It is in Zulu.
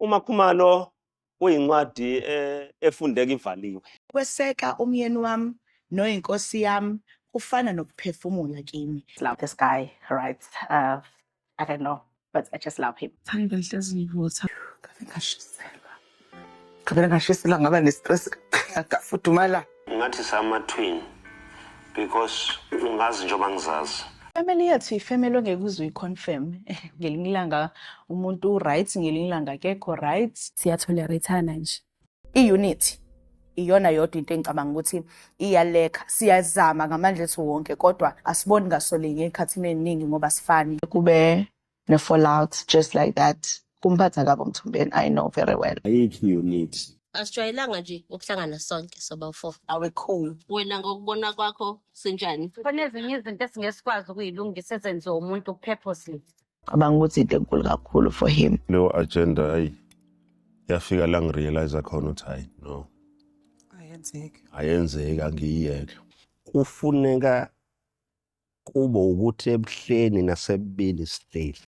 UMakhumalo uyincwadi efundeka ivaliwe. Ukweseka umyeni wami noyinkosi yami kufana nokuphefumula kimi. Love this guy, right? I don't know, but I just love him. Thando lihlezi livutha. Ngave ngashiselwa. Ngavele ngashiselwa ngaba ne-stress ngafudumala. Ngathi sama-twin because ungazi njengoba ngizazi. Family yethu ifamily ongeke uze uyi-confirm. Ngelinye ilanga umuntu u-right, ngelinye ilanga akekho right. Siyatolerate-ana nje. I-unity iyona yodwa into engicabanga ukuthi iyalekha. Siyazama ngamandla ethu wonke kodwa asiboni ngasolinye ekhathini eziningi ngoba sifani. Kube ne-fallout just like that. Kumphatha kabi uMthombeni, I know very well. Ayikho i-unit. Asijwayelanga nje ukuhlangana sonke soba four. Awe cool. Wena ngokubona kwakho sinjani? Khona ezinye izinto esingeke sikwazi ukuyilungisa ezenziwa umuntu purposely. Cabanga ukuthi into enkulu kakhulu for him. Leyo agenda hayi yafika la ngirealize khona ukuthi hayi no Ayenzeki. Ayenzeki angiyiyeke. Kufuneka kube ukuthi ebuhleni nasebubini sihleli.